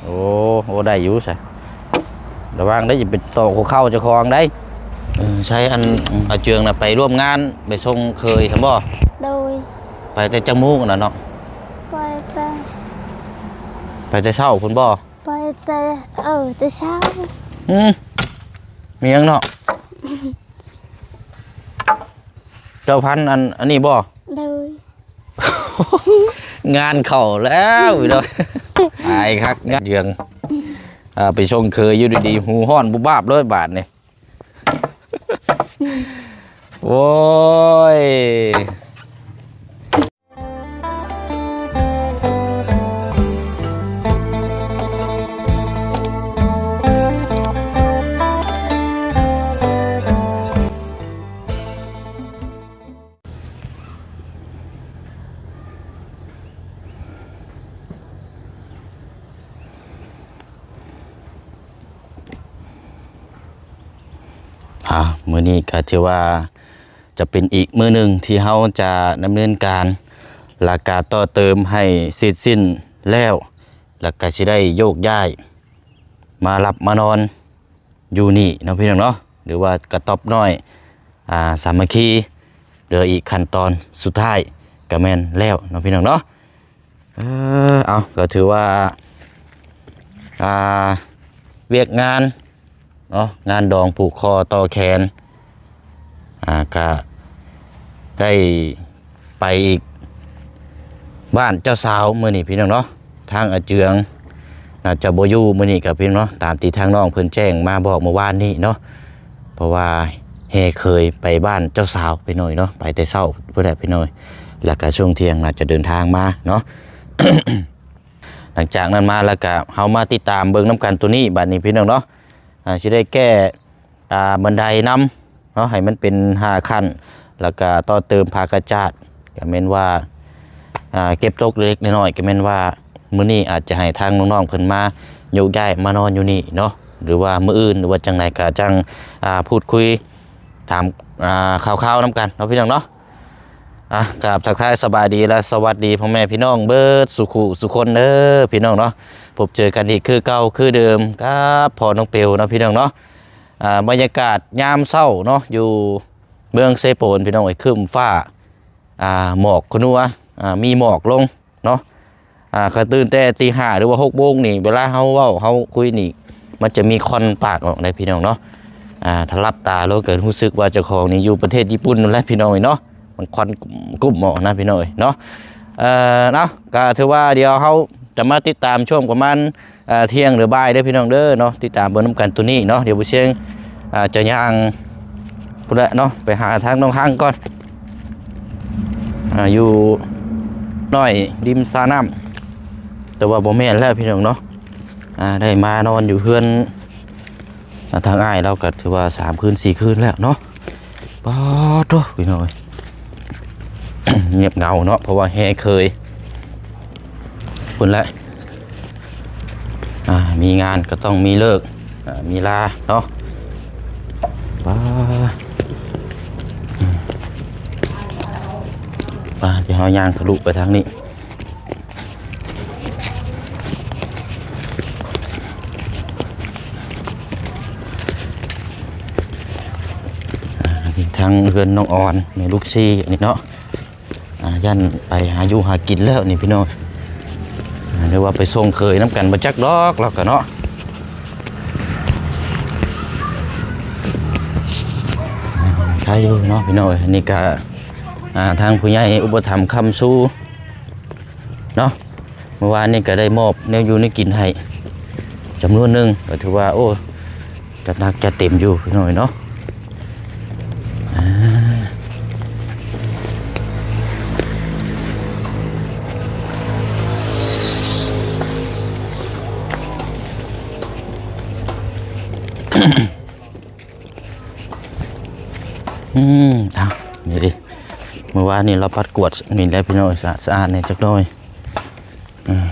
ໂອ້ ໂອ້ ໄດ້ຢູ່ຊະ ລະວັງເດີ້ ຢ່າໄປຕອກຫົວເຂົ່າເຈົ້າຂອງໃດ. ເອີ ໃສ ອັນ ອາເຈືອງນະ ໄປຮ່ວມງານ ໄປສົ່ງເຂີຍຊັ້ນບໍ່? ໂດຍ. ໄປແຕ່ຈັກໂມງນະເນາະ? ໄປແຕ່ ໄປແຕ່ເຊົ້າພຸ້ນບໍ່? ໄປແຕ່ ເອີ ແຕ່ເຊົ້າ. ອື ມີຫຍັງເນາະ? ເຈົ້າພັນອັນ ອັນນີ້ບໍ່? ໂດຍ. ງານເຂົ້າແລ້ວພີ່ນ້ອງ ອາຍຄັກ ເດືອງ ອ່າ ໄປສົ່ງເຂີຍຢູ່ດີໆ ຫູຮ້ອນບຸບບາບເລີຍບາດນີ້ ໂອ້ຍ. ອ່າ ມື້ນີ້ກໍຖືວ່າຈະເປັນອີກມື້ໜຶ່ງທີ່ເຮົາຈະດຳເນີນການ ແລະກະຕໍ່ເຕີມໃຫ້ເສັດສິ້ນແລ້ວ ແລະກະຊິໄດ້ໂຍກຍ້າຍມາຫຼັບມານອນ ຢູ່ນີ້ເນາະພີ່ນ້ອງເນາະ ຫຼືວ່າກະຕ໊ອບນ້ອຍ ອ່າ ສາມັກຄີ ເຫຼືອອີກຂັ້ນຕອນສຸດທ້າຍກະແມ່ນແລ້ວເນາະພີ່ນ້ອງເນາະ. ເອີ ເອົາ ກະຖືວ່າ ອ່າ ວຽກງານເນາະ ງານດອງຜູກຄໍຕໍ່ແຂນ ອ່າ ກະໄດ້ ໄປອີກບ້ານເຈົ້າສາວມື້ນີ້ພີ່ນ້ອງເນາະ ທາງອາເຈືອງໜ້າຈະບໍ່ຢູ່ມື້ນີ້ກະພີ່ນ້ອງເນາະ ຕາມທີ່ທາງນ້ອງເພິ່ນແຈ້ງມາບອກມື້ວານນີ້ເນາະ ເພາະວ່າແຫ່ເຂີຍໄປບ້ານເຈົ້າສາວພີ່ນ້ອງເນາະ ໄປແຕ່ເຊົ້າພຸ້ນແຫຼະພີ່ນ້ອງ ແລ້ວກະຊ່ວງທ່ຽງໜ້າຈະເດີນທາງມາເນາະ. ຫຼັງຈາກນັ້ນມາແລ້ວກະເຮົາມາຕິດຕາມເບິ່ງນຳກັນໂຕນີ້ບາດນີ້ພີ່ນ້ອງເນາະ ອ່າ ຊິໄດ້ແກ້ ອ່າ ບັນໄດນຳເນາະ ໃຫ້ມັນເປັນຫ້າຂັ້ນ ແລ້ວກະຕໍ່ເຕີມຝາກະຈາດ ກະແມ່ນວ່າ ອ່າ ເກັບຕົກເລັກໆນ້ອຍໆ ກະແມ່ນວ່າມື້ນີ້ອາດຈະໃຫ້ທາງນ້ອງໆເພິ່ນມາໂຍກຍ້າຍມານອນຢູ່ນີ້ເນາະ ຫຼືວ່າມື້ອື່ນ ຫຼືວ່າຈັ່ງໃດກະຈັ່ງ ອ່າ ພູດຄຸຍຖາມ ອ່າ ຂ່າວໆນຳກັນເນາະພີ່ນ້ອງເນາະ. ອ່ະ ກາບທັກທາຍສະບາຍດີ ແລະ ສະຫວັດດີພໍ່ແມ່ພີ່ນ້ອງເບິດສູ່ຄູ່ສູ່ຄົນເດີພີ່ນ້ອງເນາະ ພົບເຈີກັນອີກຄືເກົ່າຄືເດີມກັບພໍ່ນ້ອງເປວເນາະພີ່ນ້ອງເນາະ. ອ່າ ບັນຍາກາດຍາມເຊົ້າເນາະ ຢູ່ເມືອງເຊໂປນພີ່ນ້ອງເອີຍ ຄຶ້ມຟ້າ ອ່າ ໝອກຂະນົວ ອ່າ ມີໝອກລົງເນາະ. ອ່າ ຄັນຕື່ນແຕ່ຕີຫ້າ ຫຼືວ່າຫົກໂມງນີ້ ເວລາເຮົາເວົ້າເຮົາຄຸຍນີ້ ມັນຈະມີຄວັນປາກອອກໄດ໋ພີ່ນ້ອງເນາະ. ອ່າ ຖ້າຫຼັບຕາລົງກໍຮູ້ສຶກວ່າເຈົ້າຂອງນີ້ຢູ່ປະເທດຍີ່ປຸ່ນນັ້ນແຫຼະພີ່ນ້ອງເອີຍເນາະ ມັນຄວັນກຸ້ມໆອອກນະພີ່ນ້ອງເອີຍເນາະ. ເອີ ເນາະ ກໍຖືວ່າດຽວເຮົາຈະມາຕິດຕາມຊ່ວງປະມານ ອ່າ ທ່ຽງ ຫຼື ບ່າຍເດີພີ່ນ້ອງເດີເນາະ ຕິດຕາມເບິ່ງນຳກັນໂຕນີ້ເນາະ. ດຽວບໍ່ຊຽງ ອ່າ ຈະຍ່າງພຸ້ນແຫຼະເນາະ ໄປຫາທາງໜອງຮັງກ່ອນ ອ່າ ຢູ່ນ້ອຍລິມສະນ້ຳ ແຕ່ວ່າບໍ່ແມ່ນແລ້ວພີ່ນ້ອງເນາະ. ອ່າ ໄດ້ມານອນຢູ່ເຮືອນ ອ່າ ທາງອ້າຍລາວກໍຖືວ່າສາມຄືນສີ່ຄືນແລ້ວເນາະ. ປາດໂທ້ ພີ່ນ້ອງເອີຍ ງຽບເຫງົາເນາະ ເພາະວ່າແຫ່ເຂີຍພຸ້ນແຫຼະ. ອ່າ ມີງານກໍຕ້ອງມີເລີກ ອ່າ ມີລາເນາະ. ປາດ ອືມ ໄປ ດຽວເຮົາຍ່າງທະລຸໄປທາງນີ້. ອ່າ ທາງເຮືອນນ້ອງອອນ ແມ່ລູກສີ່ ອັນນີ້ເນາະ. ອ່າ ຢ້ານໄປຫາຢູ່ຫາກິນແລ້ວນີ້ພີ່ນ້ອງ ອ່າ ຫຼືວ່າໄປສົ່ງເຂີຍນຳກັນ ບໍ່ຈັກດອກລາວກະເນາະ. ອ່າ ໄຄຢູ່ເນາະພີ່ນ້ອງເອີຍ. ອັນນີ້ກະ ອ່າ ທາງຜູ້ໃຫຍ່ອຸປະຖຳຄ້ຳຊູເນາະ ເມື່ອວານນີ້ກໍໄດ້ມອບແນວຢູ່ແນວກິນໃຫ້ຈຳນວນໜຶ່ງ ກໍຖືວ່າ ໂອ້ ຈັດໜັກຈັດເຕັມຢູ່ພີ່ນ້ອງເນາະ. ອ່າ ອືມ ເອົາ ນີ້ເດ້ ເມື່ອວານນີ້ລາວປັດກວາດນີ້ແຫຼະພີ່ນ້ອງ ສະອາດໆແດ່ຈັກໜ້ອຍ. ອືມ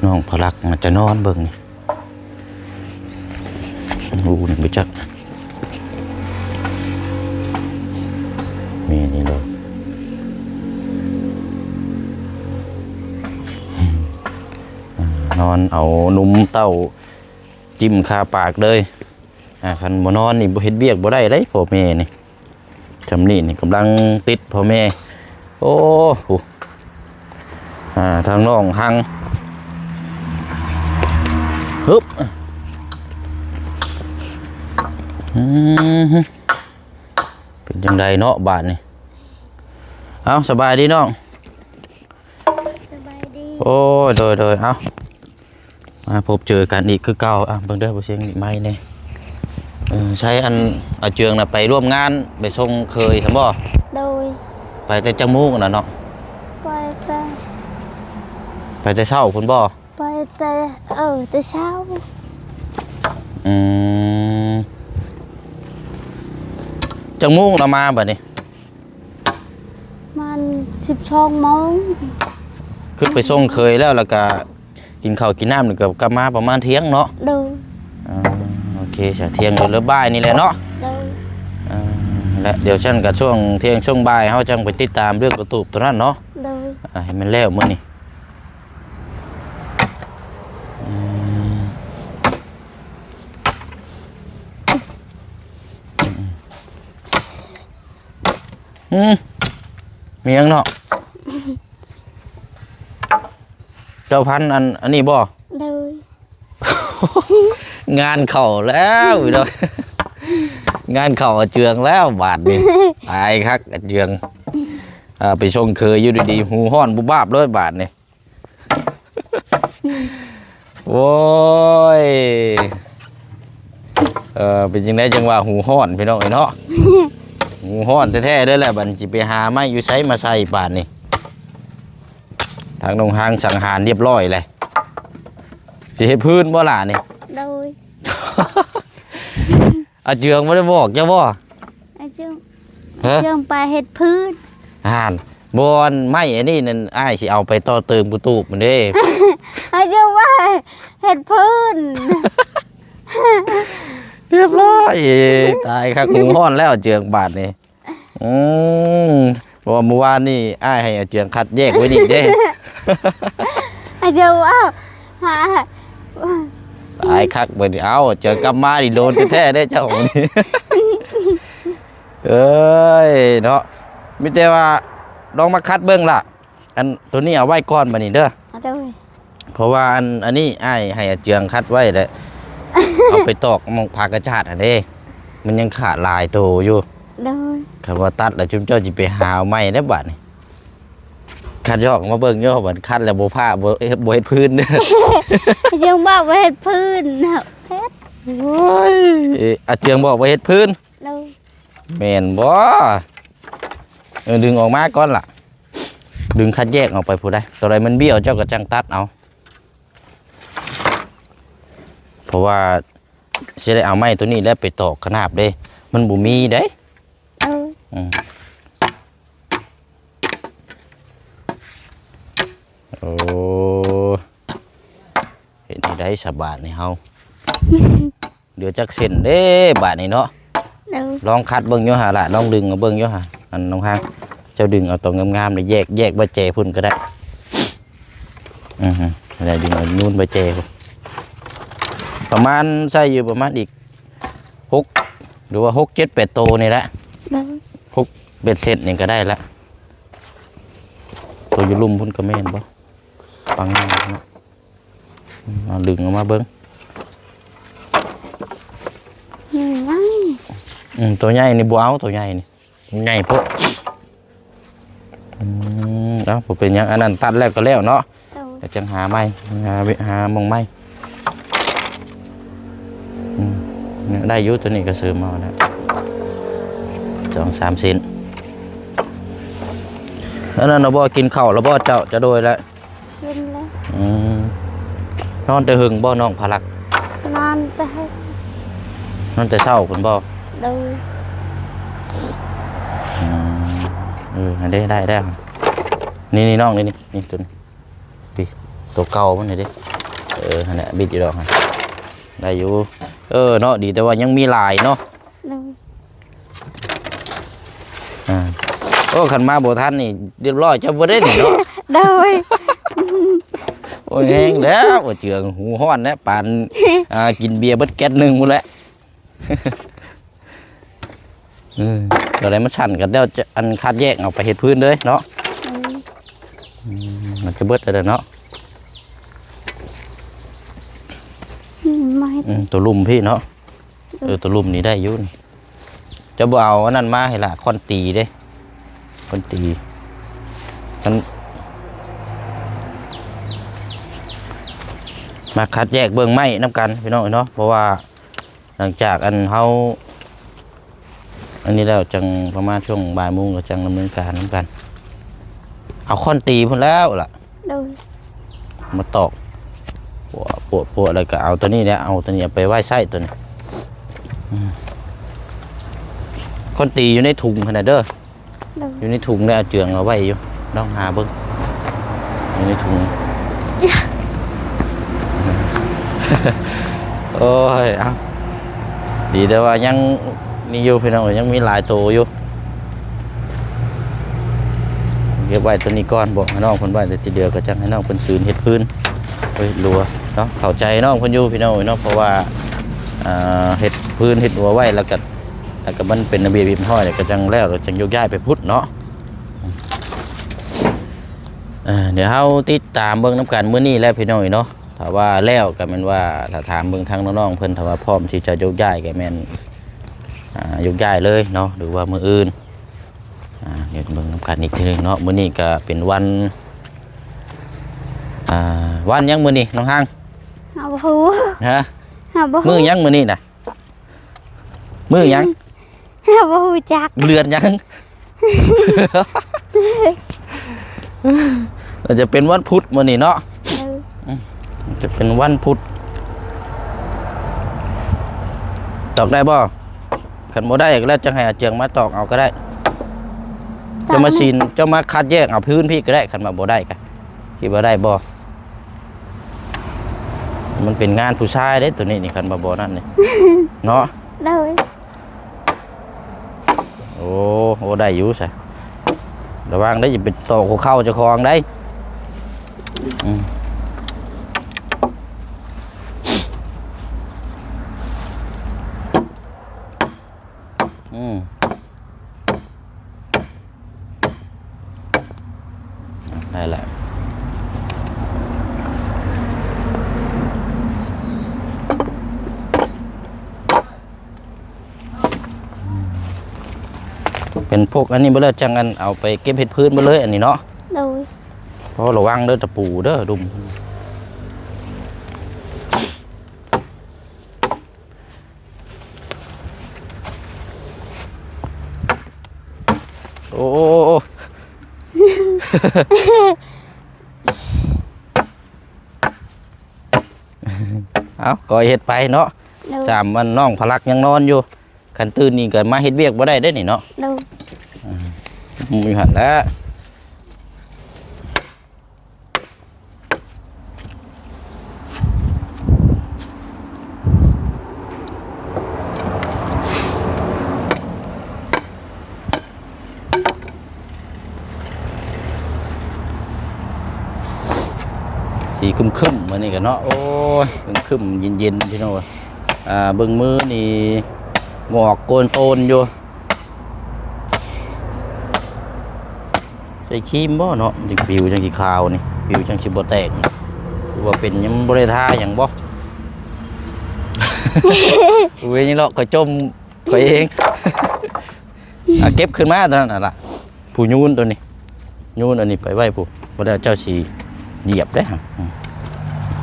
ນ້ອງພະລັກມັນຈະນອນເບິ່ງນີ້ ຮູ້ນຳໄປຈັກ ແມ່ນີ້ເນາະ. ອືມ ອ່າ ນອນເອົານົມເຕົ້າ ຈິ້ມຄາປາກເລີຍ. ອ່າ ຄັນບໍ່ນອນນີ້ບໍ່ເຮັດວຽກບໍ່ໄດ້ເດ້ພໍ່ແມ່ນີ້. ຊ່ຳນີ້ນີ້ກຳລັງຕິດພໍ່ແມ່ ໂອ້ ຜູ້ ອ່າ ທາງນ້ອງຫັງ ຮຶບ ອືມ ເປັນຈັ່ງໃດເນາະບາດນີ້? ເອົ້າ ສະບາຍດີນ້ອງ. ສະບາຍດີ. ໂອ້ຍ ໂດຍໆ ເອົ້າ ມາພົບເຈີກັນອີກຄືເກົ່າ. ອ່ະ ເບິ່ງເດີ ບໍ່ສຽງໄມແດ່. ເອີ ໃຊ້ອັນ ອາເຈືອງນະ ໄປຮ່ວມງານ ໄປສົ່ງເຂີຍຊັ້ນບໍ່? ໂດຍ. ໄປແຕ່ຈັກໂມງນະນ້ອງ? ໄປແຕ່ ໄປແຕ່ເຊົ້າພຸ້ນບໍ່? ໄປແຕ່ ເອີ ແຕ່ເຊົ້າ. ອືມ ຈັກໂມງລະມາບາດນີ້? ປະມານສິບສອງໂມງ. ຄືໄປສົ່ງເຂີຍແລ້ວ ແລ້ວກະກິນເຂົ້າກິນນ້ຳ ແລ້ວກະກັບມາປະມານທ່ຽງເນາະ? ໂດຍ. ອ່າ ໂອເຄ ສະ ທ່ຽງ ຫຼື ແລ້ວບ່າຍນີ້ແຫຼະເນາະ? ໂດຍ. ອ່າ ແລະ ດຽວຊັ້ນກະຊ່ວງທ່ຽງຊ່ວງບ່າຍ ເຮົາຈັ່ງໄປຕິດຕາມເລື່ອງກະຕູບໂຕນັ້ນເນາະ? ໂດຍ. ອ່າ ໃຫ້ມັນແລ້ວມື້ນີ້. ອືມ ອືມ ມີຫຍັງເນາະ? ເຈົ້າພັນອັນ ອັນນີ້ບໍ່? ໂດຍ. ງານເຂົ້າແລ້ວພີ່ນ້ອງ ງານເຂົ້າອາເຈືອງແລ້ວບາດນີ້. ອາຍຄັກອາເຈືອງ ອ່າ ໄປສົ່ງເຂີຍຢູ່ດີໆ ຫູຮ້ອນບຸບບາບເລີຍບາດນີ້. ໂອ້ຍ ເອີ ເປັນຈັ່ງໃດຈັ່ງວ່າຫູຮ້ອນພີ່ນ້ອງເອີຍເນາະ? ຫູຮ້ອນແທ້ໆເດີແຫຼະ. ບັດນີ້ຊິໄປຫາໄມ້ຢູ່ໃສມາໃສ່ບາດນີ້? ທາງນ້ອງຮັງສັງຫານຮຽບຮ້ອຍແລ້ວ. ຊິເຮັດຟືນບໍ່ຫຼ້ານີ້? ໂດຍ. ອາເຈືອງບໍ່ໄດ້ບອກເຈົ້າບໍ່? ອາເຈືອງ ຮະ? ອາເຈືອງໄປເຮັດຟືນ. ຫັ້ນ ບໍ່ ອັນໄມ້ອັນນີ້ນັ້ນ ອ້າຍຊິເອົາໄປຕໍ່ເຕີມກະຕູບມັນເດ້. ອາເຈືອງວ່າເຮັດຟືນ. ຮຽບຮ້ອຍ ຕາຍຄັກ ຫູຮ້ອນແລ້ວອາເຈືອງບາດນີ້. ອືມ ເພາະວ່າມື້ວານນີ້ອ້າຍໃຫ້ອາເຈືອງຄັດແຍກໄວ້ນີ້ເດ້. ອາເຈືອງວ່າ ຫາ ຕາຍຄັກບາດນີ້. ເອົ້າ ເຈີກັບມານີ້ໂດນແທ້ໆເດ້ເຈົ້ານີ້. ເອີຍເນາະ ມີແຕ່ວ່າລອງມາຄັດເບິ່ງລະ. ອັນໂຕນີ້ເອົາໄວ້ກ່ອນບາດນີ້ເດີ. ໂດຍ. ເພາະວ່າອັນ ອັນນີ້ອ້າຍໃຫ້ອາເຈືອງຄັດໄວ້ແຫຼະ ເອົາໄປຕອກໝ່ອງຜາກະຈາດຫັ້ນເດ້ ມັນຍັງຂາດຫຼາຍໂຕຢູ່. ໂດຍ. ຄັນວ່າຕັດແລ້ວ ຈຸມເຈົ້າຊິໄປຫາເອົາໃໝ່ແລ້ວບາດນີ້. ຄັດຢອກມາເບິ່ງຢູ່ ບັດຄັດແລ້ວບໍ່ພາ ບໍ່ ບໍ່ເຮັດຟືນເດີ. ອາເຈືອງບອກບໍ່ເຮັດຟືນ ເຮັດ. ໂອ້ຍ ອາເຈືອງບອກບໍ່ເຮັດຟືນ. ໂດຍ. ແມ່ນບໍ່? ເອີ ດຶງອອກມາກ່ອນລະ ດຶງຄັດແຍກອອກໄປຜູ້ໃດ ໂຕໃດມັນບ້ຽວເຈົ້າກະຈັ່ງຕັດເອົາ. ເພາະວ່າຊິໄດ້ເອົາໄມ້ໂຕນີ້ແຫຼະໄປຕອກຂະໜາບເດ້ ມັນບໍ່ມີເດ້. ເອີ ອືມ ໂອ້ ເຮັດແນວໃດສະບາດນີ້ເຮົາ? ເຫຼືອຈັກເສັ້ນເດ້ບາດນີ້ເນາະ. ໂດຍ. ລອງຄັດເບິ່ງຢູ່ຫາລະ ລອງດຶງເອົາເບິ່ງຢູ່ຫາ ອັນນ້ອງຮັງ ເຈົ້າດຶງເອົາໂຕງາມໆ ແຍກ ແຍກໃບແຈພຸ້ນກະໄດ້. ອືຮຶ ໄດ້ດຶງເອົານູນໃບແຈພຸ້ນ ປະມານໃສ່ຢູ່ປະມານອີກຫົກ ຫຼືວ່າຫົກ ເຈັດ ແປດໂຕນີ້ແຫຼະ. ໂດຍ. ຫົກ ແປດ ເຊັນນີ້ກະໄດ້ລະ. ໂຕຢູ່ລຸ່ມພຸ້ນກະແມ່ນບໍ່? ປັງງາມເນາະ. ອືມ ເອົາດຶງອອກມາເບິ່ງ. ອືມ ໂຕໃຫຍ່ນີ້ບໍ່ເອົາ ໂຕໃຫຍ່ນີ້ ໃຫຍ່ໂພດ. ອືມ ເອົ້າ ບໍ່ເປັນຫຍັງ ອັນນັ້ນຕັດແລ້ວກະແລ້ວເນາະ. ໂດຍ. ແລ້ວຈັ່ງຫາໃໝ່ ຫາ ຫາໝ່ອງໃໝ່. ອືມ ໄດ້ຢູ່ ໂຕນີ້ກະເສີມເອົາແລ້ວ ສອງສາມເຊັນ. ອັນນັ້ນລະບໍ່ ກິນເຂົ້າລະບໍ່ເຈົ້າ? ຈະໂດຍແລ້ວ. ກິນແລ້ວ. ອືມ ນອນແຕ່ເຫິງບໍ່ນ້ອງພາລັກ? ນອນແຕ່ເຫິງ. ນອນແຕ່ເຊົ້າພຸ້ນບໍ່? ໂດຍ. ອືມ ເອີ ຫັ້ນເດ້ ໄດ້ແລ້ວ. ນີ້ໆ ນ້ອງ ນີ້ໆ ນີ້ໂຕນີ້ ນີ້ ໂຕເກົ່າມັນນີ້ເດ້. ເອີ ຫັ້ນແຫຼະ ບິດຢູ່ດອກຫັ້ນ ໄດ້ຢູ່. ເອີ ເນາະ ດີແຕ່ວ່າຍັງມີຫຼາຍເນາະ. ໂດຍ. ອ່າ ໂອ້ ຄັນມາບໍ່ທັນນີ້ ຮຽບຮ້ອຍ ເຈົ້າບໍ່ໄດ້ນີ້ເນາະ. ໂດຍ. ໂອ້ ແຮງແລ້ວ ບໍ່ເຈື່ອງ ຫູຮ້ອນແລ້ວ ປານ ອ່າ ກິນເບຍເບິດແກັດໜຶ່ງພຸ້ນແຫຼະ. ເອີ ຕົວໃດມັນສັ່ນກໍແລ້ວ ຈະ ອັນ ຄັດແຍກເອົາໄປເຮັດພື້ນເລີຍເນາະ. ເອີ ອືມ ມັນຈະເບິດແລ້ວເນາະ. ອືມ ມາເຮັດ ອືມ ຕົວລຸ່ມພີ້ເນາະ. ເອີ ຕົວລຸ່ມນີ້ໄດ້ຢູ່ນີ້. ເຈົ້າບໍ່ເອົາອັນນັ້ນມາໃຫ້ລະ ຄ້ອນຕີເດ້ ຄ້ອນຕີ. ມັນ ມາຄັດແຍກເບິ່ງໄມ້ນຳກັນພີ່ນ້ອງເນາະ. ເພາະວ່າຫຼັງຈາກອັນເຮົາ ອັນນີ້ແລ້ວ ຈັ່ງປະມານຊ່ວງບ່າຍໂມງ ກໍຈັ່ງດຳເນີນການນຳກັນ. ເອົາຄ້ອນຕີພຸ້ນແລ້ວລະ. ໂດຍ ມາຕອກ ປົວໆໆ ແລ້ວກໍເອົາຕົວນີ້ແຫຼະ ເອົາຕົວນີ້ເອົາໄປໄວ້ໃຊ້ຕົວນີ້. ອືມ ຄົນຕີຢູ່ໃນຖົງຫັ້ນນະເດີ. ໂດຍ ຢູ່ໃນຖົງແລ້ວ ເຈືອງເອົາໄວ້ຢູ່ ລອງຫາເບິ່ງ ຢູ່ໃນຖົງ. ໂອ້ຍ ເອົ້າ ດີແຕ່ວ່າຍັງນີ້ຢູ່ພີ່ນ້ອງ ຍັງມີຫຼາຍໂຕຢູ່. ເກັບໄວ້ຕົວນີ້ກ່ອນ ບອກໃຫ້ນ້ອງເພິ່ນໄວ້ ແຕ່ທີເດີຍກໍຈັ່ງໃຫ້ນ້ອງເພິ່ນຊືນເຮັດພື້ນ ເຮັດຮົ້ວເນາະ. ເຂົ້າໃຈນ້ອງເພິ່ນຢູ່ພີ່ນ້ອງເອີຍເນາະ ເພາະວ່າ ເອີ ເຮັດພື້ນເຮັດຮົ້ວໄວ້ ແລ້ວກໍ ແລ້ວກໍມັນເປັນລະບຽບຮຽບຮ້ອຍ ແລ້ວກໍຈັ່ງແລ້ວ ແລ້ວຈັ່ງຍົກຍ້າຍໄປພຸ້ນເນາະ. ເອີ ດຽວເຮົາຕິດຕາມເບິ່ງນຳກັນມື້ນີ້ແຫຼະພີ່ນ້ອງເອີຍເນາະ. ຖ້າວ່າແລ້ວກໍແມ່ນວ່າ ຖ້າຖາມເບິ່ງທາງນ້ອງໆເພິ່ນ ຖ້າວ່າພ້ອມທີ່ຈະຍົກຍ້າຍກໍແມ່ນ ອ່າ ຍົກຍ້າຍເລີຍເນາະ ຫຼືວ່າມື້ອື່ນ. ອ່າ ດຽວເບິ່ງນຳກັນອີກເທື່ອໜຶ່ງເນາະ. ມື້ນີ້ກໍເປັນວັນ ອ່າ ວັນຫຍັງມື້ນີ້ນ້ອງຮັງ? ເຮົາບໍ່ຮູ້. ຮະ? ເຮົາບໍ່ຮູ້. ມື້ຫຍັງມື້ນີ້ນະ? ມື້ຫຍັງ? ເຮົາບໍ່ຮູ້ຈັກ. ເດືອນຫຍັງ? ອາດຈະເປັນວັນພຸດມື້ນີ້ເນາະ. ເອີ ອືມ ຈະເປັນວັນພຸດ. ຕອກໄດ້ບໍ່? ຄັນບໍ່ໄດ້ກໍແລ້ວ ຈັ່ງໃຫ້ອາເຈືອງມາຕອກເອົາກໍໄດ້. ເຈົ້າມາຊີ້ນ ເຈົ້າມາຄັດແຍກເອົາພື້ນພີ້ກໍໄດ້ ຄັນວ່າບໍ່ໄດ້ກະ. ຄິດວ່າໄດ້ບໍ່? ມັນເປັນງານຜູ້ຊາຍເດ້ໂຕນີ້ນີ້ ຄັນວ່າບໍ່ນັ້ນນີ້ ເນາະ. ໂດຍ. ໂອ້ ໂອ້ ໄດ້ຢູ່ຊະ. ລະວັງເດ້ ຢ່າໄປຕອກຫົວເຂົ່າເຈົ້າຂອງໄດ໋. ອືມ ອືມ ໄດ້ແລ້ວ. ເປັນພວກອັນນີ້ເບິດແລ້ວ ຈັ່ງອັນເອົາໄປເກັບເຮັດພື້ນເບິດເລີຍ ອັນນີ້ເນາະ. ໂດຍ. ໂອ້ ລະວັງເດີ ຕະປູເດີ ດຸມ. ໂອ້ ໂອ້ ໂອ້ ເອົາ ກໍເຮັດໄປເນາະ. ໂດຍ. ສາມ ອັນ ນ້ອງພະລັກຍັງນອນຢູ່ ຄັນຕື່ນນີ້ກໍມາເຮັດວຽກບໍ່ໄດ້ເດ້ນີ້ເນາະ. ໂດຍ. ອືມ ຢູ່ຫັ້ນແຫຼະ. ສີຄຶ້ມໆ ມື້ນີ້ກໍເນາະ. ໂອ້ຍ ຄຶ້ມໆ ເຢັນໆ ພີ່ນ້ອງເອີຍ. ອ່າ ເບິ່ງມືນີ້ ງອກໂກນໂຕນຢູ່. ໃສ່ຄຣີມບໍ່ເນາະ? ມັນຈຶ່ງຜິວຈັ່ງຊິຂາວນີ້ ຜິວຈັ່ງຊິບໍ່ແຕກ. ຫຼືວ່າເປັນຫຍັງ ບໍ່ໄດ້ທາຫຍັງບໍ່? ອຸ້ຍ ນີ້ເນາະ ຂ້ອຍຈົ່ມຂ້ອຍເອງ. ອ່ະ ເກັບຂຶ້ນມາຕົວນັ້ນນະລະ ຜູ້ໂຍນຕົວນີ້ ໂຍນອັນນີ້ໄປໄວ້ຜູ້ ບໍ່ແລ້ວເຈົ້າຊິຢຽບເດ້. ອືມ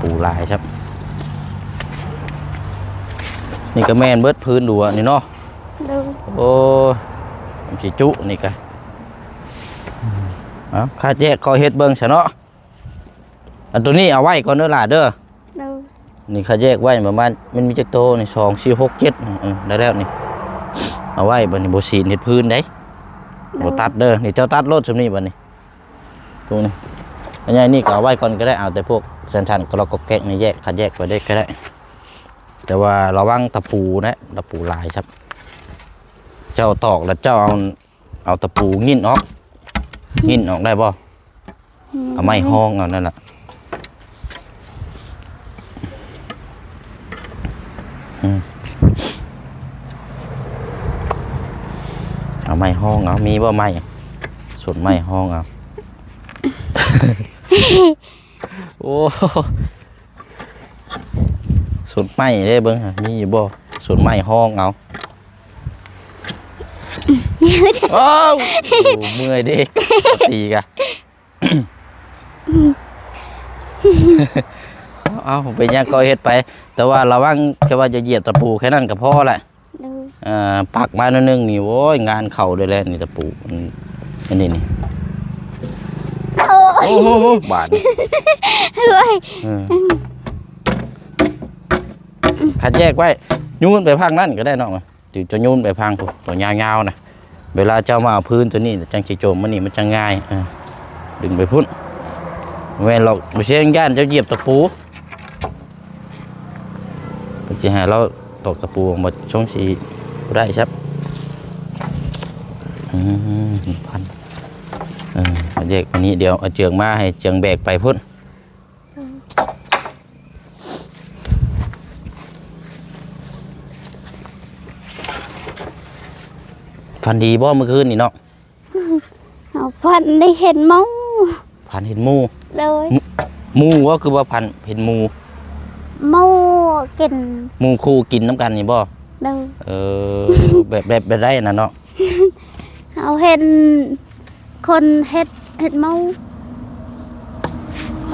ປູຫຼາຍຊ້ຳ. ນີ້ກໍແມ່ນເບິດພື້ນດ້ວຍນີ້ເນາະ. ໂດຍ. ໂອ້ຍ ມັນຊິຈຸນີ້ກະ ເອົາ ຄັດແຍກ ຂໍເຮັດເບິ່ງຊະເນາະ. ອັນຕົວນີ້ເອົາໄວ້ກ່ອນເດີຫຼ້າເດີ. ໂດຍ. ນີ້ຄັດແຍກໄວ້ປະມານ ມັນມີຈັກໂຕນີ້ ສອງ ສີ່ ຫົກ ເຈັດ ເອີ ໄດ້ແລ້ວນີ້. ເອົາໄວ້ ບັດນີ້ບໍ່ສີນເຮັດພື້ນໄດ໋. ໂດຍ. ບໍ່ຕັດເດີ ນີ້ເຈົ້າຕັດໂລດ ສ່ຳນີ້ບັດນີ້ ພວກນີ້. ອັນໃຫຍ່ນີ້ກໍເອົາໄວ້ກ່ອນກໍໄດ້ ເອົາແຕ່ພວກສັ້ນໆ ກະລອກກະແກກນີ້ແຍກ ຄັດແຍກໄປເດ້ກໍໄດ້. ແຕ່ວ່າລະວັງຕະປູນະ ຕະປູຫຼາຍຊ້ຳ. ເຈົ້າຕອກແລ້ວເຈົ້າເອົາ ເອົາຕະປູຫຍິ້ນອອກ ຫຍິ້ນອອກໄດ້ບໍ່? ອືມ ເອົາໄມ້ຮອງເອົານັ້ນລະ. ໄມ້ຮ້ອງເອົາ ມີບໍ່ໄມ້? ສົນໄມ້ຮ້ອງເອົາ. ໂອ້ ສົນໄມ້ເດ້ ເບິ່ງຫາມີຢູ່ບໍ່? ສົນໄມ້ຮ້ອງເອົາ. ໂອ້ ເມື່ອຍເດ້ ຕີກະ. ເອົາ ເປັນຫຍັງກໍເຮັດໄປ ແຕ່ວ່າລະວັງແຄ່ວ່າຈະຢຽບຕະປູແຄ່ນັ້ນກໍພໍແຫຼະ. ໂດຍ ເອີ ປັກມາໜ້ອຍໜຶ່ງນີ້ ໂອ້ຍ ງານເຂົ້າໂດຍແຫຼະນີ້ ຕະປູ ອັນ ອັນນີ້ນີ້. ໂອ້ຍ ໂອ້ໂຫ ບາດນີ້ ໂອ້ຍ ເອີ ຄັດແຍກໄວ້ ໂຍນໄປພາກນັ້ນກໍໄດ້ເນາະ. ເຈົ້າໂຍນໄປພາກພຸ້ນ ຕົວຍາວໆນະ ເວລາເຈົ້າມາເອົາພື້ນຕົວນີ້ ຈັ່ງຊິໂຈມມານີ້ ມັນຈັ່ງງ່າຍ. ເອີ ດຶງໄປພຸ້ນ ບໍ່ແມ່ນຫຼອກ ບໍ່ເຊຍ ຢ້ານເຈົ້າຢຽບຕະປູ ເພິ່ນຊິໃຫ້ລາວຕອກຕະປູ ບໍ່ຊົງຊິບໍ່ໄດ້ຊັບ. ອືມ ພັນ ເອີ ເອົາແຍກອັນນີ້ ດຽວເອົາເຈືອງມາ ໃຫ້ເຈືອງແບກໄປພຸ້ນ. ຝັນດີບໍ່ມື້ຄືນນີ້ເນາະ? ເຮົາຝັນໄດ້ເຫັນໝູ. ຝັນເຫັນໝູ? ໂດຍ. ໝູ ໝູບໍ່ ຄືວ່າຝັນເຫັນໝູ? ໝູກິນ ໝູຄູ່ກິນນຳກັນນີ້ບໍ່? ໂດຍ. ເອີ ແບບ ແບບ ແບບໃດນະເນາະ? ເຮົາເຫັນຄົນເຮັດ ເຮັດໝູ.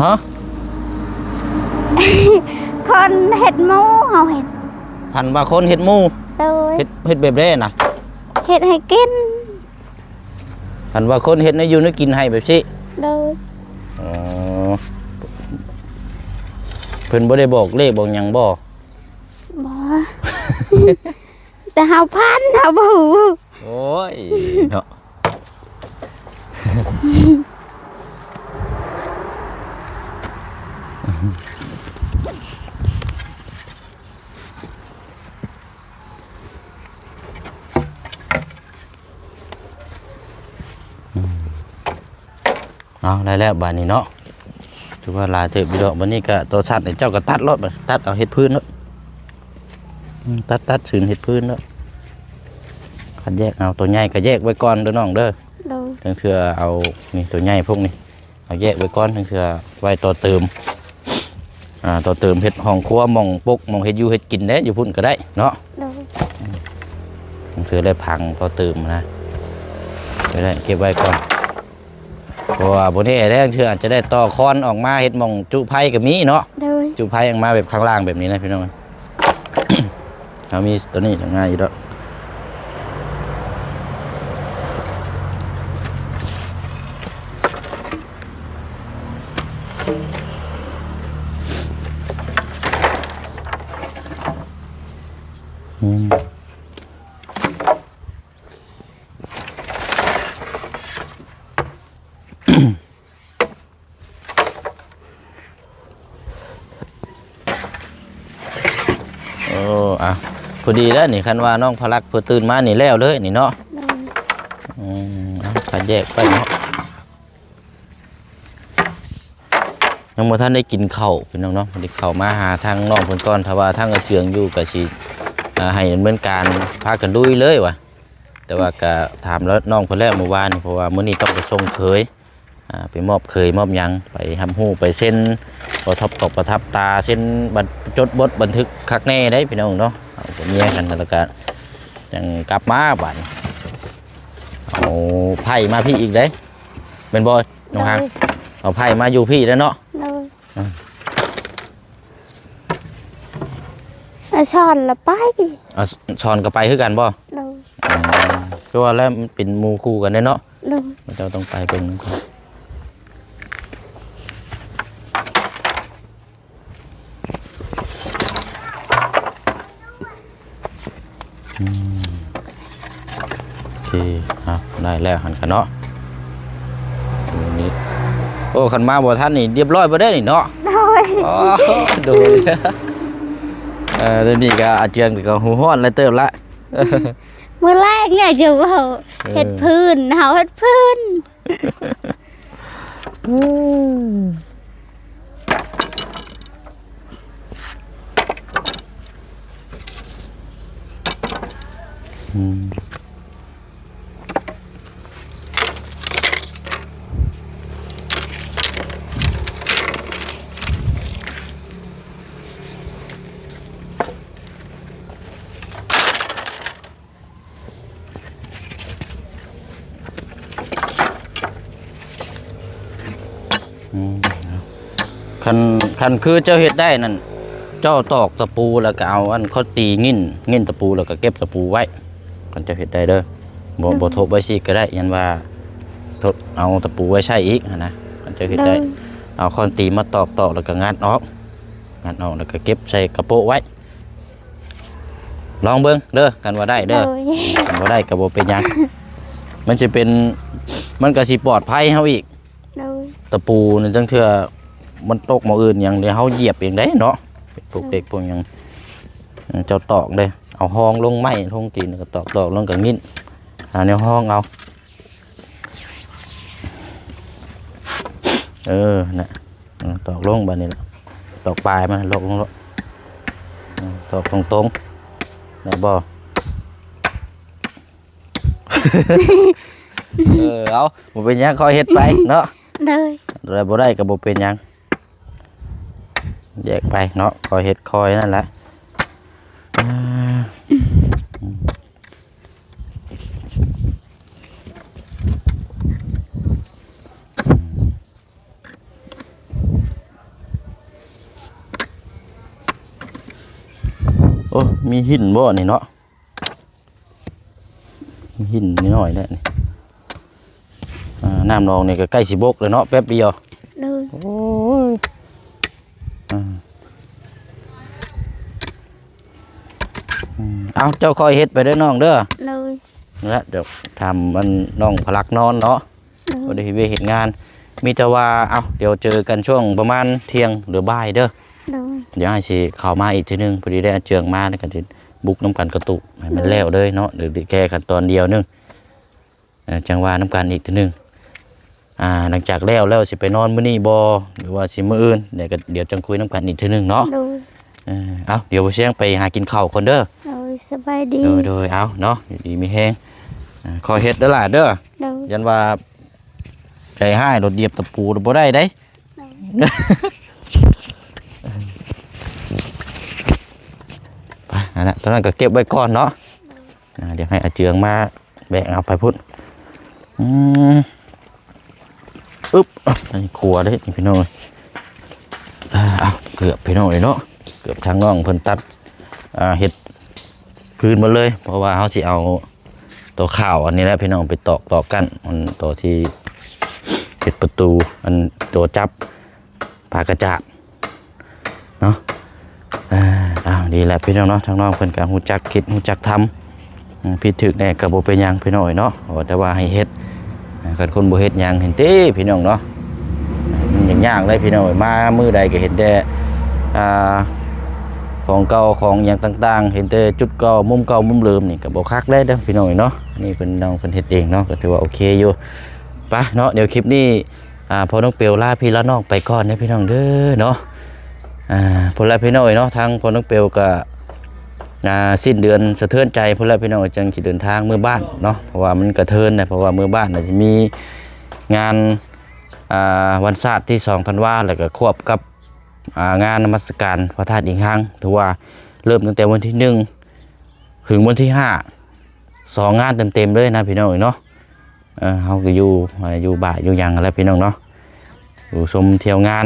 ຮະ? ຄົນເຮັດໝູເຮົາເຫັນ. ຝັນວ່າຄົນເຮັດໝູ? ໂດຍ. ເຮັດ ເຮັດແບບໃດນະ? ເຮັດໃຫ້ກິນ. ຝັນວ່າຄົນເຮັດແນວຢູ່ແນວກິນໃຫ້ແບບຊີ້? ໂດຍ. ອໍ ເພິ່ນບໍ່ໄດ້ບອກເລກບອກຫຍັງບໍ່? ບໍ່. ແຕ່ເຮົາຝັນ ເຮົາບໍ່ຮູ້. ໂອ້ຍ ເນາະ. ເອົາ ໄດ້ແລ້ວບາດນີ້ເນາະ ຖືວ່າຫຼາຍເຕີບຢູ່ດອກ. ບາດນີ້ກໍຕົວສັ້ນນີ້ເຈົ້າກໍຕັດໂລດ ຕັດເອົາເຮັດພື້ນໂລດ. ອືມ ຕັດ ຕັດຊືນເຮັດພື້ນໂລດ. ຄັດແຍກເອົາ ຕົວໃຫຍ່ກໍແຍກໄວ້ກ່ອນເດີນ້ອງເດີ. ໂດຍ. ຈັ່ງເທື່ອເອົາ ນີ້ ຕົວໃຫຍ່ພວກນີ້ ເອົາແຍກໄວ້ກ່ອນ ຈັ່ງເທື່ອໄວ້ຕໍ່ເຕີມ ອ່າ ຕໍ່ເຕີມເຮັດຫ້ອງຄົວ ໝ່ອງປົກ ໝ່ອງເຮັດຢູ່ເຮັດກິນເດ້ ຢູ່ພຸ້ນກໍໄດ້ເນາະ. ໂດຍ. ອືມ ຈັ່ງເທື່ອໄດ້ພັງຕໍ່ເຕີມນະ ໄດ້ ເກັບໄວ້ກ່ອນ ເພາະວ່າບໍ່ແນ່ເດ້ ເທື່ອອາດຈະໄດ້ຕໍ່ຄອນອອກມາເຮັດໝ່ອງຈຸໄຟກໍມີເນາະ. ໂດຍ. ຈຸໄຟອອກມາແບບຂ້າງລ່າງແບບນີ້ນະ ພີ່ນ້ອງ. ເຮົາມີຕົວນີ້ກໍງ່າຍຢູ່ດອກ. ອືມ. ໂອ້ ອ່ະ ພໍດີແລ້ວນີ້ ຄັນວ່ານ້ອງພະລັກເພິ່ນຕື່ນມານີ້ແລ້ວເລີຍນີ້ເນາະ. ໂດຍ. ອືມ ເອົາ ຄັດແຍກໄປເນາະ. ຍັງບໍ່ທັນໄດ້ກິນເຂົ້າ ພີ່ນ້ອງເນາະ. ພໍດີເຂົ້າມາຫາທາງນ້ອງເພິ່ນກ່ອນ ຖ້າວ່າທາງອາເຈືອງຢູ່ກໍຊິ ອ່າ ໃຫ້ດຳເນີນການພາກັນລຸຍເລີຍວ່າ. ແຕ່ວ່າກໍຖາມແລ້ວ ນ້ອງເພິ່ນແລ້ວມື້ວານນີ້ ເພາະວ່າມື້ນີ້ຕ້ອງໄປສົ່ງເຂີຍ ອ່າ ໄປມອບເຂີຍມອບຫຍັງ ໄປຮັບຮູ້ ໄປເຊັນປະທັບຕອກປະທັບຕາ ເຊັນບັນ ຈົດບົດບັນທຶກຄັກແນ່ເດ້ພີ່ນ້ອງເນາະ. ເອົາຜົວເມຍກັນ ແລ້ວກໍຈັ່ງກັບມາບາດນີ້ ເອົາໄພ້ມາພີ້ອີກເດ້ ແມ່ນບໍ່ນ້ອງຮັກ? ໂດຍ. ເອົາໄພ້ມາຢູ່ພີ້ເດ້ເນາະ. ໂດຍ. ອ່າ ອາ ສອນລະໄປ. ອາ ສອນກໍໄປຄືກັນບໍ່? ໂດຍ. ອືມ ຄືວ່າແລ້ວມັນເປັນໝູ່ຄູ່ກັນເດ້ເນາະ. ໂດຍ. ເຈົ້າຕ້ອງໄປເບິ່ງນຳກັນ. ອືມ ໂອເຄ ເອົາ ໄດ້ແລ້ວຫັ້ນກະເນາະ. ນີ້ ໂອ້ ຄັນມາບໍ່ທັນນີ້ ລຽບຮ້ອຍບໍ່ໄດ້ນີ້ເນາະ. ໂດຍ. ອໍ ໂດຍ. ເອີ ດຽວນີ້ກະອາເຈືອງກະຫູຮ້ອນຫຼາຍເຕີບລະ. ມື້ແລກເລີຍຈະເວົ້າ ເອີ ເຮັດພື້ນ ເຮົາເຮັດພື້ນ. ອືມ ອືມ. ຄັນ ຄັນຄືເຈົ້າເຮັດໄດ້ນັ້ນ ເຈົ້າຕອກຕະປູ ແລ້ວກໍເອົາອັນ ຂ້ອນຕີງິ້ນ ງິ້ນຕະປູ ແລ້ວກໍເກັບຕະປູໄວ້. ຄັນເຈົ້າເຮັດໄດ້ເດີ ບໍ່ ບໍ່ທົບໄວ້ຊີ້ກໍໄດ້ ຢ້ານວ່າທົບ ເອົາຕະປູໄວ້ໃຊ້ອີກຫັ້ນນະ. ຄັນເຈົ້າເຮັດໄດ້ ໂດຍ ເອົາຄ້ອນຕີມາຕອກໆ ແລ້ວກໍງັດອອກ ງັດອອກ ແລ້ວກໍເກັບໃສ່ກະໂປະໄວ້. ລອງເບິ່ງເດີ ຄັນວ່າໄດ້ເດີ ໂດຍ ຄັນບໍ່ໄດ້ກໍບໍ່ເປັນຫຍັງ ມັນຊິເປັນ ມັນກໍຊິປອດໄພເຮົາອີກ. ໂດຍ ຕະປູນີ້ ຈັກເທື່ອມັນຕົກໝ່ອງອື່ນຫຍັງ ດຽວເຮົາຢຽບເອງໄດ້ເນາະ. ພວກເດັກພວກຫຍັງ ເຈົ້າຕອກເດ້ ເອົາຮອງລົງໄມ້ ລົງຕີນ ແລ້ວກໍຕອກໆ ລົງ ກໍງິ້ນ ຫາແນວຮອງເອົາ. ເອີ ນະ ເອີ ຕອກລົງບາດນີ້ລະ ຕອກປາຍມັນ ລອກລົງໂລດ ເອີ ຕອກຕົງໆ ໄດ້ບໍ່? ເອີ ເອົາ ບໍ່ເປັນຫຍັງ ຄ່ອຍເຮັດໄປເນາະ. ໂດຍ ໄດ້ບໍ່ໄດ້ກໍບໍ່ເປັນຫຍັງ ແຍກໄປເນາະ ຄ່ອຍເຮັດຄ່ອຍນັ້ນແຫຼະ. ອ່າ ໂອ້ ມີຫີນບໍ່ນີ້ເນາະ? ຫີນນ້ອຍໆແຫຼະນີ້. ອ່າ ນ້ຳໜອງນີ້ກໍໃກ້ຊິບົກແລ້ວເນາະ ແປັບດຽວ. ໂດຍ ໂອ້ຍ ອ່າ ອືມ ເອົາ ເຈົ້າຄ່ອຍເຮັດໄປເດີນ້ອງເດີ. ໂດຍ ແລະ ດຽວຖາມອັນນ້ອງພະລັກນອນເນາະ. ໂດຍ ບໍ່ໄດ້ເຮັດວຽກເຮັດງານ ມີແຕ່ວ່າ ເອົ້າ ດຽວເຈີກັນຊ່ວງປະມານທ່ຽງ ຫຼື ບ່າຍເດີ. ໂດຍ ດຽວອ້າຍຊິເຂົ້າມາອີກເທື່ອໜຶ່ງ ພໍດີໄດ້ອາເຈືອງມາ ແລ້ວກໍຊິບຸກນຳກັນກະຕຸກໃຫ້ມັນ ໂດຍ ແລ້ວເລີຍເນາະ ຫຼື ແກ້ຂັ້ນຕອນດຽວໜຶ່ງ ເອີ ຈັ່ງວ່ານຳກັນອີກເທື່ອໜຶ່ງ. ອ່າ ຫຼັງຈາກແລ້ວແລ້ວຊິໄປນອນມື້ນີ້ບໍ່ ຫຼືວ່າຊິມື້ອື່ນ ດຽວກໍ ດຽວຈັ່ງຄຸຍນຳກັນອີກເທື່ອໜຶ່ງເນາະ. ໂດຍ ເອີ ເອົ້າ ດຽວບໍ່ຊຽງໄປຫາກິນເຂົ້າກ່ອນເດີ. ໂດຍ ສະບາຍດີ. ໂດຍ ໂດຍ ເອົາເນາະ ຢູ່ດີມີແຮງ ອ່າ ຂໍເຮັດເດີຫຼ້າເດີ. ໂດຍ ຢ້ານວ່າໃຈຮ້າຍໂລດ ຢຽບຕະປູໂລດ ບໍ່ໄດ້ເດ້. ໂດຍ ໄປ ອັນນັ້ນ ຕອນນັ້ນກໍເກັບໄວ້ກ່ອນເນາະ. ອ່າ ດຽວໃຫ້ອາເຈືອງມາແບກເອົາໄປພຸ້ນ. ອືມ ອຶບ ອັນນີ້ຄົວເດ້ພີ່ນ້ອງເອີຍ. ອ່າ ເອົາ ເກືອບພີ່ນ້ອງເອີຍເນາະ ເກືອບທາງນ້ອງເພິ່ນຕັດ ອ່າ ເຮັດຄືນໝົດເລີຍ ເພາະວ່າເຮົາຊິເອົາຕົວຂ້າວອັນນີ້ແຫຼະພີ່ນ້ອງ ໄປຕອກ ຕອກກັ້ນ ອັນຕົວທີ່ເຮັດປະຕູ ອັນຕົວຈັບ ຝາກະຈາດເນາະ. ເອີ ເອົາ ດີແລ້ວພີ່ນ້ອງເນາະ ທາງນ້ອງເພິ່ນກໍຮູ້ຈັກຄິດຮູ້ຈັກທຳ ອືມ ຜິດຖືກແດ່ກໍບໍ່ເປັນຫຍັງພີ່ນ້ອງເອີຍເນາະ ແຕ່ວ່າໃຫ້ເຮັດ ຄັນຄົນບໍ່ເຮັດຫຍັງຫັ້ນຕິພີ່ນ້ອງເນາະ ມັນຍາກເດ້ພີ່ນ້ອງເອີຍ. ມາມື້ໃດກໍເຫັນແຕ່ ອ່າ ຂອງເກົ່າຂອງຫຍັງຕ່າງໆ ເຫັນແຕ່ຈຸດເກົ່າ ມຸມເກົ່າ ມຸມເດີມນີ້ ກໍບໍ່ຄັກແລ້ວເດີພີ່ນ້ອງເອີຍເນາະ. ອັນນີ້ເພິ່ນ ນ້ອງເພິ່ນເຮັດເອງເນາະ ກໍຖືວ່າໂອເຄຢູ່. ໄປເນາະ ດຽວຄລິບນີ້ ອ່າ ພໍ່ນ້ອງເປວລາພີ່ລານ້ອງໄປກ່ອນເດີພີ່ນ້ອງເດີເນາະ. ອ່າ ພຸ້ນລະພີ່ນ້ອງເອີຍເນາະ ທາງພໍ່ນ້ອງເປວກະ ອ່າ ສິ້ນເດືອນສະເທືອນໃຈພຸ້ນລະພີ່ນ້ອງເອີຍ ຈັ່ງຊິເດີນທາງເມືອບ້ານເນາະ ເພາະວ່າມັນກະເທີນນະ ເພາະວ່າເມືອບ້ານນະ ຈະມີງານ ອ່າ ວັນຊາດທີສອງທັນວາ ແລ້ວກະຄວບກັບ ອ່າ ງານນະມັດສະການພະທາດອີງຮັງ ຖືວ່າເລີ່ມຕັ້ງແຕ່ວັນທີໜຶ່ງ ເຖິງວັນທີຫ້າ ສອງງານເຕັມໆເລີຍນະພີ່ນ້ອງເອີຍເນາະ. ເອີ ເຮົາກໍຢູ່ ຢູ່ບ້ານຢູ່ຫຍັງຫັ້ນແຫຼະພີ່ນ້ອງເນາະ ຢູ່ຊົມທ່ຽວງານ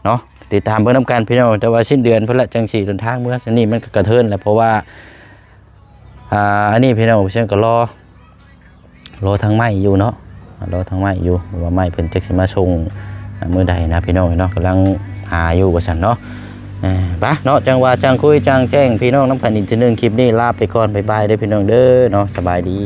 ເນາະ ຕິດຕາມເບິ່ງນຳກັນພີ່ນ້ອງ. ແຕ່ວ່າສິ້ນເດືອນພຸ້ນລະ ຈັ່ງຊິເດີນທາງເມືອ ອັນນີ້ມັນກໍກະເທີນແຫຼະ ເພາະວ່າ ອ່າ ອັນນີ້ພີ່ນ້ອງ ເຊິ່ງກໍລໍ ລໍທາງໄມ້ຢູ່ເນາະ ລໍທາງໄມ້ຢູ່ ວ່າໄມ້ເພິ່ນຈັກຊິມາສົ່ງມື້ໃດນະພີ່ນ້ອງເນາະ ກຳລັງຫາຢູ່ວ່າຊັ້ນເນາະ. ເອີ ໄປເນາະ ຈັ່ງວ່າຈັ່ງຄຸຍຈັ່ງແຈ້ງພີ່ນ້ອງນຳກັນອີກເທື່ອໜຶ່ງ ຄລິບນີ້ລາໄປກ່ອນ ບາຍບາຍເດີພີ່ນ້ອງເດີເນາະ ສະບາຍດີ.